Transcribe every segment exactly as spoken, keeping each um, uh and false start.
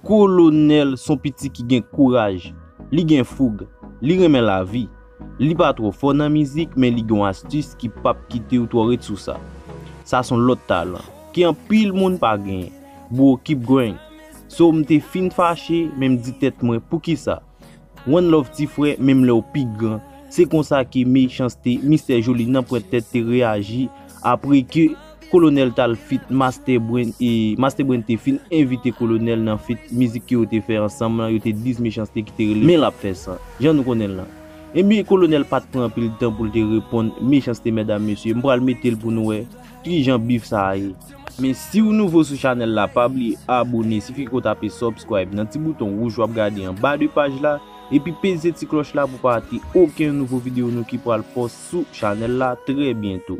Kolonèl se yon pitit ki gen kouraj, li gen foug, li renmen lavi. Li pa twò fò nan mizik, men li gen yon astis ki p ap kite w twò ret sou sa. Sa se yon lòt talan ke anpil moun pa genyen. Bro, keep going. So, m te fin fache, men m di tèt mwen, poukisa? One love ti frè, menm lè w pi gran. Se konsa ke Mechanste, Mistè Joli nan pwent tèt te reyaji apre ke Kolonèl t al feat Master Brain e Master Brain te fin envite Kolonèl nan feat mizik ke yo te fè ansanm lan, yo te diss Mechanste ki te rele Men l ap fè san, jan nou konnen l lan. Ebyen, Kolonèl pa t pran anpil tan pou l te reponn Mechanste, medam, mesye, m pral mete l pou nou wè kijan bif sa a ye. Men si w nouvo sou chanèl la, pa bliye abone, sifi ke w tape subscribe nan ti bouton wouj w ap gade anba de paj la, epi peze ti klòch la pou pa rate okenn nouvo videyo nou ki pral post sou chanèl la trè byento.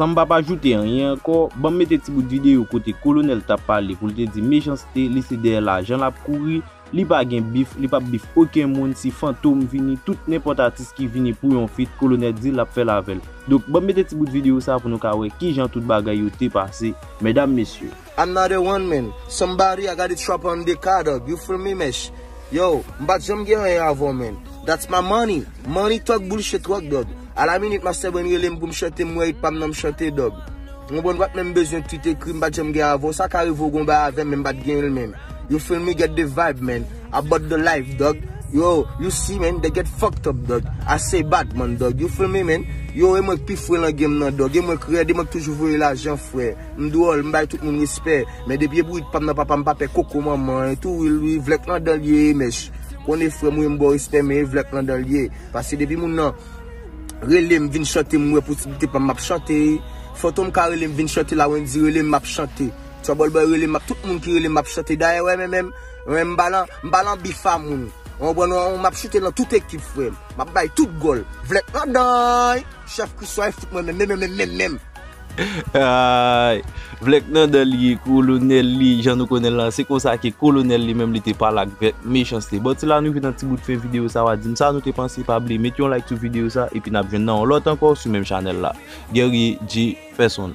San m p ap ajoute anyen ankò, ban m mete ti bout videyo kote Kolonèl t ap pale pou l te di Mechanste, li se dèyè lajan l ap kouri, li pa gen bif, li p ap bif okenn moun, si Fantom vini, tout nenpòt atis ki vini pou yon feat, Kolonèl di l ap fè l avè l. Donk, ban m mete ti bout videyo sa pou nou ka wè kijan tout bagay yo te pase, medam, mesye. I'm not a one man. Somebody, I got it trap on the car, dog. You feel me, mesh? Yo, m pa t janm gen anyen avè w, man. That's my money. Money talk, bullshit walk, dog. A la minit, Master Brain rele m pou m chante, m wè it pa m nan m chante, dog. Ou konprann, m pa t menm bezwen twit ekri, m pa t janm gen avè w. Sa ka rive w gon bagay avè m, men m pa t genyen l menm. You feel me? Get the vibe, man. About the life, dog. Yo, you see, man, they get fucked up, dog. I say bad, man, dog. You feel me, man? Yo, e mwen k pi fre nan game nan, dog. E mwen k rèd, e mwen k toujou voye lajan, frè. M dwòl, m bay tout moun respè. Men depi e pou it pa m nan, papa, m pa pè koko manman. E tou, wi, wi, vlèk nan dan l ye, mèch. Konnen frè m, wi, m ba w respè, men e vlèk nan dan l ye. Paske depi moun nan rele m vin chante, m wè posiblite pa m, m ap chante. Fantom ka rele m vin chante, la Wendy rele m, m ap chante. Trouble Boy rele m, m ap, tout moun ki rele m, m ap chante. Dayè, wè, men menm, men m pa nan, m pa nan bif a moun. Ou konprann, m ap chante nan tout ekip, frè m. M ap bay tout gòl. Vlèk nan dan, chèf Kriswa e fout mwen menm, menm, menm, menm, menm. Ay, vlèk nan dan li ye, Kolonèl li, jan nou konnen l lan, se konsa ke Kolonèl li menm li te pale avèk Mechanste. Bon, se la nou vin nan ti bout fen videyo sa, w a di m sa nou te panse, pa bliye mete yon like sou videyo sa, epi n ap jwenn nan yon lòt ankò sou menm chanèl la. Guerrier Jefferson.